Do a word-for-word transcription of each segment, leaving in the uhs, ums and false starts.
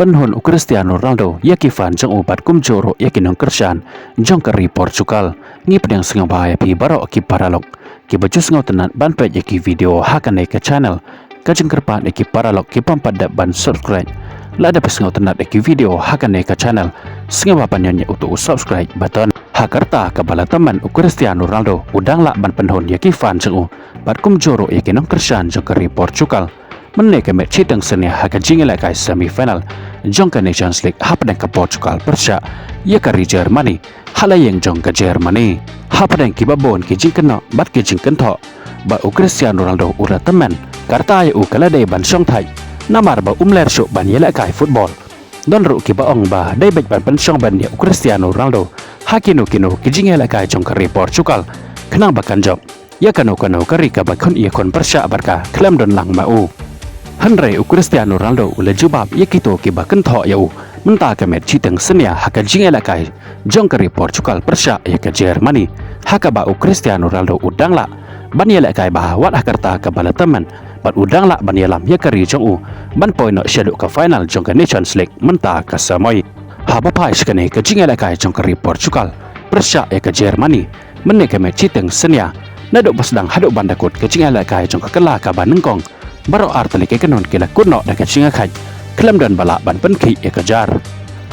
pynhun u Cristiano Ronaldo ïa ki fan jong u bad kumjuh ruh ïa ki nongkyrshan jong ka ri Portugal. Ngi pdiang sngewbha ïa phi baroh ki paralok kiba ju sngewtynnat ban peit ïa ki video ha kane ka channel. Ka jingkyrpad ïa ki paralok ki bym pat dep ban subscribe, lada phi sngewtynnat ïa ki video ha kane ka channel, sngewbha ban ñion ïa uto u subscribe button. Ha ka rta kaba la tymmen, u Cristiano Ronaldo u dang lah ban pynhun ïa ki fan jong u bad kumjuh ruh ïa ki nongkyrshan jong ka ri Portugal. Mynne ka met shiteng synñia ha ka jingïalehkai semi final jong ka Nations League hapdeng ka Portugal pyrshah ïa ka ri Germany ha la ïing jong ka Germany. Hapdeng kiba bun ki jingkynnoh bad ki jingkynthoh ba u Cristiano Ronaldo u la tymmen, ka rta ïa u ka la dei ban shong thait namar ba um ler shuh ban ïalehkai football. Don ruh kiba ong ba dei beit ban pynshong ban ïa u Cristiano Ronaldo ha kino kino ki jingïalehkai jong ka ri Portugal, khnang ba kan jop ïa kano kano ka ri kaba khun ïakhun pyrshah bad ka khlem don lang ma u. Hynrei u Cristiano Ronaldo u la jubab ïa kito kiba kynthoh ïa u mynta ka met shiteng synñia ha ka jingïalehkai jong ka ri Portugal pyrshah ïa ka Germany, ha kaba u Cristiano Ronaldo u dang lah ban ïalehkai bha wat ha ka rta kaba la tymmen bad u dang lah ban ïalam ïa ka ri jong u ban poi noh shaduh ka final jong ka Nations League mynta ka samoi. Haba phai sha kane ka jingïalehkai jong ka ri Portugal pyrshah ïa ka Germany mynne ka met shiteng synñia, naduh ba sdang haduh ban da kut ka jingïalehkai jong ka kylla kaba nyngkong, baroh ar tylli ki kynhun ki la kut noh da ka jingïakhaid khlem don ba lah ban pynkhih ïa ka jar.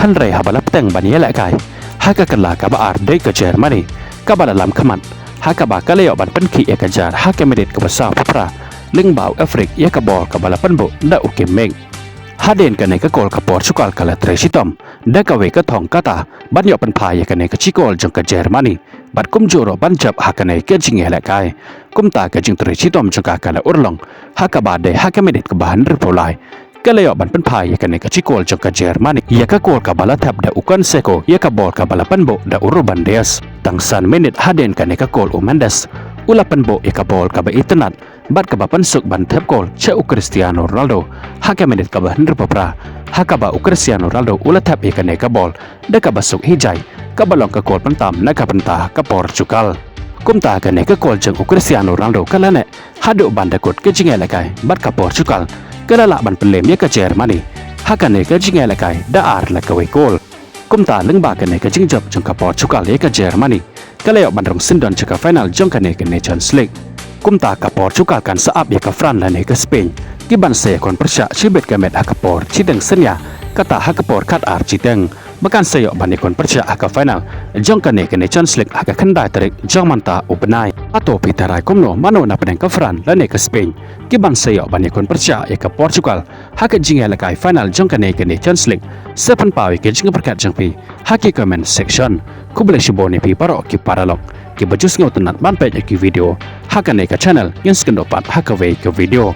Hynrei haba la bteng ban ïalehkai ha ka kylla kaba ar dei ka Germany kaba la lam khmat, ha kaba ka la ïoh ban pynkhih ïa ka jar ha ka minit kaba sawphew phra, lyngba u Endrick ïa ka bol kaba la pynbuh da u Kimmich. Hadien kane ka kol ka Portugal ka la trei shitom da kawei ka thong kata ban ïoh pynphai ïa kane ka shikol jong ka Germany bad kumjuh ruh ban jop ha kane ka jingïalehkai. Kumta ka jingtrei shitom jong ka ka la urlong, ha kaba dei ha ka minit kaba hynriewphew lai ka la ïoh ban pynphai ïa kane ka shikol jong ka Germany ïa ka kol kaba la thep da u Cancelo ïa ka bol kaba la pynbuh da u Ruben Dias. Tang san minit hadien kane ka kol u Mendes u la pynbuh ïa ka bol kaba itynnad bad kaba pynsuk ban thep kol sha u Cristiano Ronaldo ha ka minit kaba hynriewphew phra, ha kaba u Cristiano Ronaldo u la thep ïa kane ka bol da kaba suk hi jai, kaba long ka kol pyntam na ka bynta ka Portugal. Kumta kane ka kol jong u Cristiano Ronaldo ka la neh haduh ban da kut ka jingïalehkai bad ka Portugal ka la lah ban pynlem ïa ka Germany ha kane ka jingïalehkai da ar la kawei kol. Kumta lyngba kane ka jingjop jong ka Portugal ïa ka Germany ka la ïoh ban rung syndon sha ka final jong kane ka Nations League. Kumta ka Portugal kan sa ap ïa ka France lane ka Spain, ki ban sa ïakhun pyrshah shibit ka met ha ka por shiteng synñia, kata ha ka por khatar shiteng, ba kan sa ïoh ban ïakhun pyrshah ha ka final jong kane ka Nations League ha ka khyndai tarik jong mynta u bnai. Hato phi tharai kumno, mano na pdeng ka France lane ka Spain ki ban sa ïoh ban ïakhun pyrshah ïa ka Portugal ha ka jingïalehkai final jong kane ka Nations League? Sa pynpaw ïa ka jingpyrkhat jong phi ha ki comment section. Khublei shibun ïa phi baroh ki paralok kiba ju sngewtynnat ban peit ïa ki video ha kane ka channel. Ngin sa ïakynduh pat ha kawei ka video.